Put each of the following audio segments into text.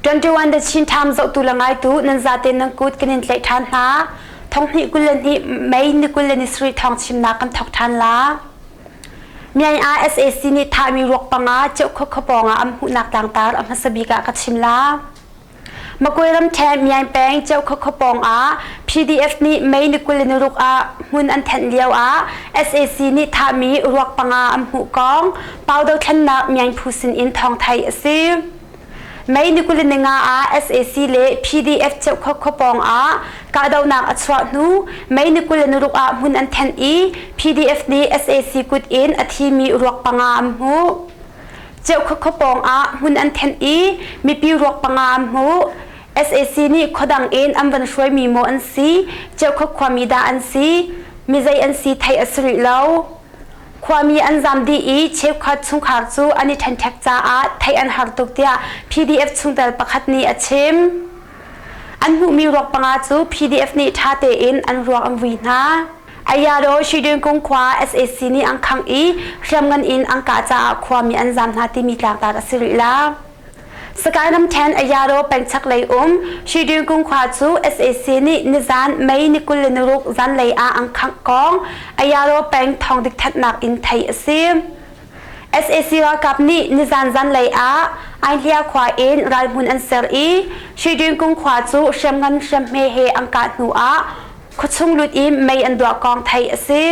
21 The Chin Times zohtu le ngaitu nan zaten nan kut kan in tlaih ṭhan hna. Thonghnih 22 May ni 27 thawng chimnak kan thawk ṭhan la. Myanmar SAC nih thahmi ruak panga Ceukhaw khuapawng ah an hmuhnak tlangtar a hmasa bik ah ka chim la. Makwe ramṭhen Myaing peng Ceukhaw khuapawng ah PDF nih May ni 26 ah hmun an thenh lio ah SAC nih thahmi ruak panga an hmuh kong Pau dothlennak Myaing phu sin in thawng theih a si. May ni 25 ah SAC le PDF Ceukhaw khuapawng ah kahdohnak a chuah hnu May ni 26 ah hmun an thenh i PDF nih SAC kut in a thimi ruak panga an hmuh. Ceukhaw khuapawng ah hmun an thenh i mipi ruak panga an hmuh. SAC nih khuadang in an van hruaimi maw an si, Ceukhaw khuami dah an si, mizei an si theih a si rih lo. Khuami an zam dih i cheukhat chungkhar cu an i ṭhenṭhek caah theih an har tuk tiah PDF chungtel pakhat nih a chim. An hmuhmi ruak panga cu PDF nih ṭha tein an ruak an vui hna. Ayadaw Shidungkung khua SAC nih an khangh i hriamngan in an kah caah khuami an zam hna timi tlangtar a si rih la. Sagaing ramṭhen Ayadaw peng chaklei um Shidungkung khua cu SAC nih nizan May ni 26 zanlei ah an khangh kong Ayadaw peng thawngdik thanhnak in theih a si. SAC ralkap nih nizan zanlei ah Aihlia khua in ralhmun an ser i Shidungkung khua cu hriamngan hriamhme he an kah hnu ah khuachung lut in mei an duah kong theih a si.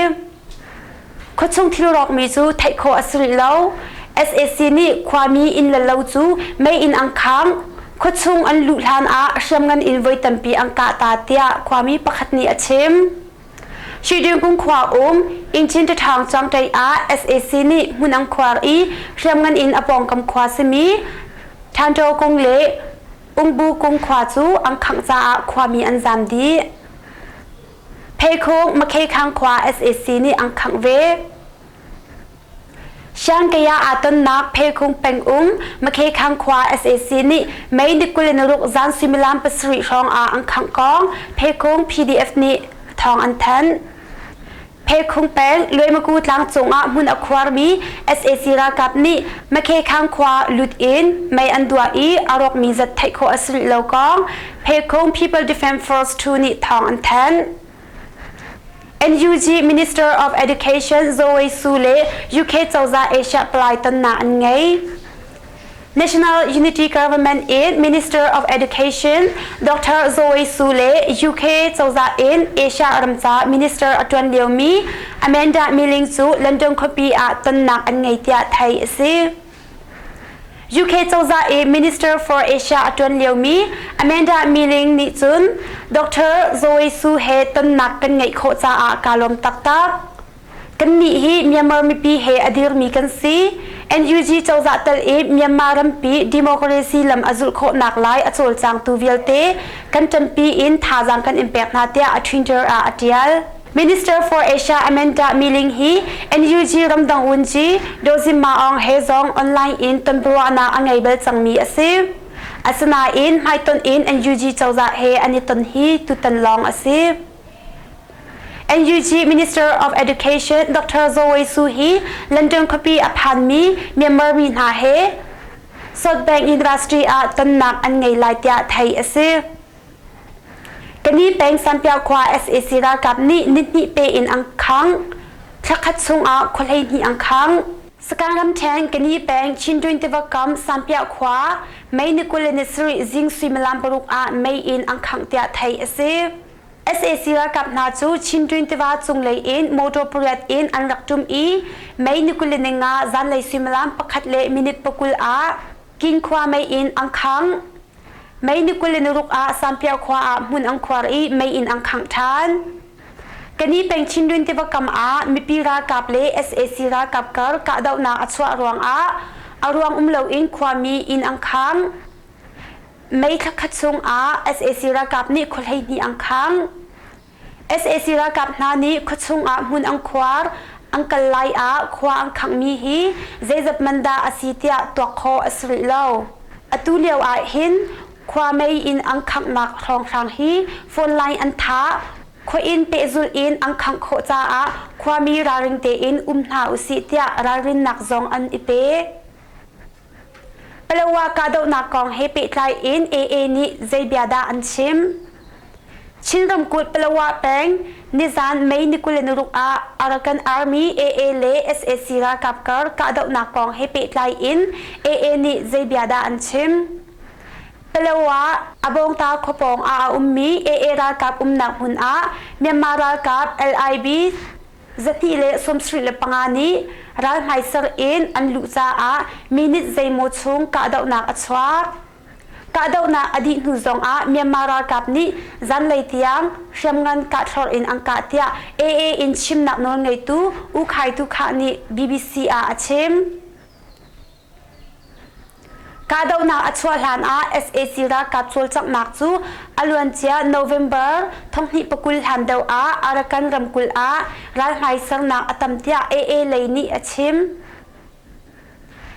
Khuachung thil rawkmi cu theih khawh a si rih lo. SAC nih khuami inn le lo cu mei in an khangh. Khuachung an luh hlan ah hriamngan in voi tampi an kah ta tiah khuami pakhat nih a chim. Shidingkung khua um Ingchin Ṭaṭhang Cangṭei ah SAC nih hmun an khuar i hriamngan in a pawngkam khua simi Thanṭo kung le Ungbu kung khua cu an khangh caah khuami an zaam dih. Pheikhung Makheikhang khua SAC nih an khangh ve. Siangkei ah aa tonnak Pheikhung pengum Makheikhang khua SAC nih May ni 26 zan suimilam 7 hrawng ah an khangh kong Pheikhung PDF nih thawng an thanh. Phekhung peng Luaimaku tlang cungah hmun a khuarmi SAC ralkap nih Makhekhang khua lut in mei an duah i a rawkmi zat theih khawh a si rih lo kong Phekhung People Defence Force 2 nih thawng an thanh. NUG Minister of Education Zoe Su le UK cozah Asia palai tonnak an ngei. National Unity Government in Minister of Education Dr. Zoe Su le UK cozah in Asia ramca Minister a ṭuan liomi Amanda Milling cu London khuapi ah tonnak an ngei tiah theih a si. UK cozah i Minister for Asia a ṭuan liomi Amanda Milling nih cun Dr. Zoe Su he tonnak kan ngeih khawh caah kaa lawm taktak. Kannih hi Myanmar mipi he a dirmi kan si. NUG cozah tel i Myanmar rampi democracy lam a zulh khawhnak lai a cawlcangtu vialte kan ṭanpi in thazaang kan in pek hna tiah a Twitter ah a ṭial. Minister for Asia Amanda Milling hi NUG ramdang vunci Daw Zin Maung he zong online in tonbiaruahnak a ngei bal cangmi a si. Asinain hmaitonh in NUG cozah he an i ton hi tutan lawng a si. NUG Minister of Education Dr. Zoe Su hi London khuapi a phanmi Myanmar mi hna he South Bank University ah tonnak an ngei lai tiah theih a si. Kani peng Sanpiau khua SAC ralkap nih nihnih pe in an khangh. Thlakhat chungah khua 12 an khangh. Sakang ramṭhen Kani peng Chindwin tiva kam Sanpiau khua May ni 27 zing suimilam 6 ah mei in an khangh tiah theih a si. SAC ralkap hna cu Chindwin tiva cunglei in motor pariat in an rak ṭum i May ni 25 zanlei suimilam pakhat le minute 20 ah King khua mei in an khangh. May ni 26 ah Sanpiau khua ah hmun an khuar i mei in an khangh ṭhan. Kani peng Chindwin tiva kam ah mipi ralkap le SAC ralkap kar kahdohnak a chuah ruangah a ruang um loin khuami inn an khang. May thla khat chungah SAC ralkap nih khua 12 an khang. SAC ralkap hna nih khuachung ah hmun an khuar, an kal lai ah khua an khanghmi hi zeizat man dah a si tiah tuak khawh a si rih lo. Atu lio ah hin khua mei in an khanghnak hrawnghrang hi phone line an thah, khua inn pehzulh in an khangh khawh caah khuami ralring tein um hna usih tiah ralrinnak zong an i pe. Palawa kahdohnak kong he pehtlai in AA nih zei bia dah an chim? Chin ramkulh Palawa peng nizan May ni 26 ah Arakan Army AA le sac ralkap kar kahdohnak kong he pehtlai in AA nih zei bia dah an chim? Palawa Abawngta khuapawng ah a ummi AA ralkap umnak hmun ah Myanmar ralkap LIB 275 nih ral hmaiser in an luh caah minute zeimaw chung kahdohnak a chuak. Kahdohnak a dih hnu zongah Myanmar ralkap nih zanlei tiang hriamngan kahthlorh in an kah tiah AA in chimnak nawlngeitu U Khai Tu Khah nih BBC ah a chim. Kahdohnak a chuah hlan ah sac ralkap cawlcanghnak cu a luancia November 2020 hlan deuh ah Arakan ramkulh ah ralhmai sernak a tam tiah AA lei nih a chim.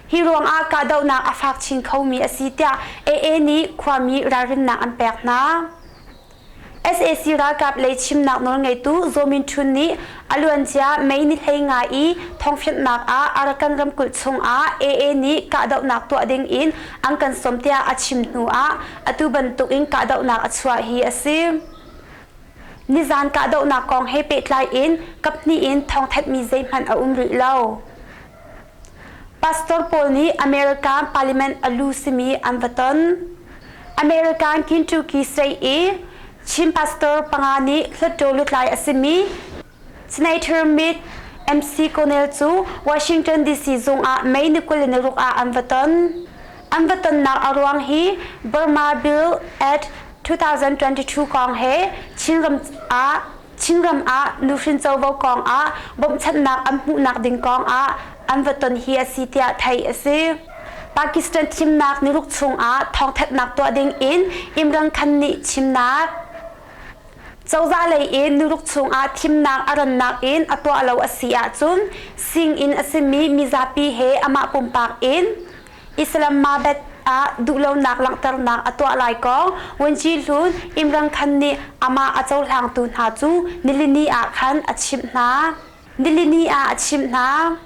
Hi ruangah kahdohnak a fak chin khomi a si tiah AA nih khuami ralrinnak an pek hna. Sac ralkap lei chimnak nawlngeitu Zaw Min Htun nih a luancia May ni 15 i thawngfianhnak ah Arakan ramkulh chungah AA nih kahdohnak tuah ding in an kan sawm tiah a chim hnu ah atu bantuk in kahdohnak a chuah hi a si. Nizan kahdohnak kong he pehtlai in kaphnih in thawngthanhmi zeihmanh a um rih lo. Pastor pawl nih American Parliament a lu simi an va ton. American Kentucky State i Chin pastor panga nih Hluttaw lutlai a simi Senator Mitt McConnell cu Washington DC zung ah May ni 26 ah an va ton. An va tonnak a ruang hi Burma Bill Act 2022 kong he Chinram ah Chinram ah nuhrin covo kong ah bawmhchanhnak an hmuhnak ding kong ah an va ton hi a si tiah theih a si. Pakistan thimnak niruk chung ah thawngthanhnak tuah ding in Imran Khan nih chimnak Cozah lei in niruk chung ah thimnak a rannak in a tuah lo a si ahcun singinn a simi mizapi he amah pumpak in Islamabad ah duhlonak langhternak a tuah lai kong Vuanci hlun Imran Khan nih amah a cohlangtu hna cu nilini ah khan a chimh hna. Nilini ah a chimh hna.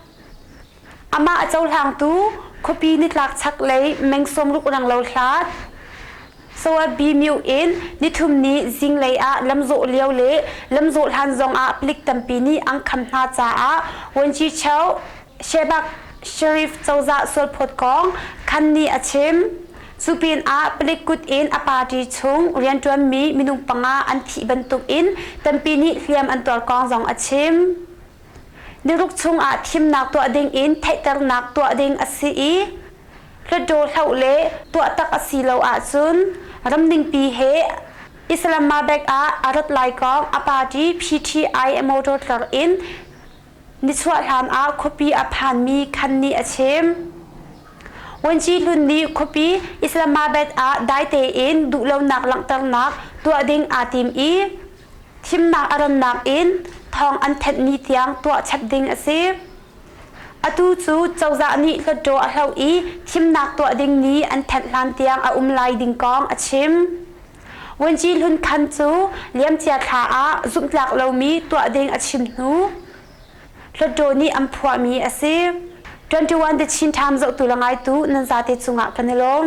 Amah a cohlangtu khuapi nitlak chaklei meng 60 renglo hlat Soabi myo in nithum ni zinglei ah lamzawh lio le lamzawh hlan zongah palik tampi nih an kham hna caah Vuanci Cheu Shebak Sharif cozah sualphawt kong Khan nih a chim. Cu pinah palik kut in a party chung rianṭuanmi minung panga an thih bantukin tampi nih hliam an tuar kong zong a chim. Niruk chungah thimnak tuah dingin theihternak tuah ding a si i Hluttaw hloh le tuah tak a si lo ahcun ramningpi he Islamabad ah a rat lai kong a party PTI motor tlar in nichuah hlan ah khuapi a phanmi Khan nih a chim. Vuanci hlun nih khuapi Islamabad ah dai tein duhlonak langhternak tuah ding aa tim i thimnak a rannak in thawng an thenhmi tiang tuah chap ding a si. Atu cu cozah nih Hluttaw a hloh i thimnak tuah ding ni an thanh hlan tiang a um lai ding kong a chim. Vuanci Hlun Khan cu liamcia thla ah zumhtlak lomi tuah ding a chim hnu Hluttaw nih an phuahmi a si. 21 The Chin Times zohtu le ngaitu nan zate cungah kan i lawm.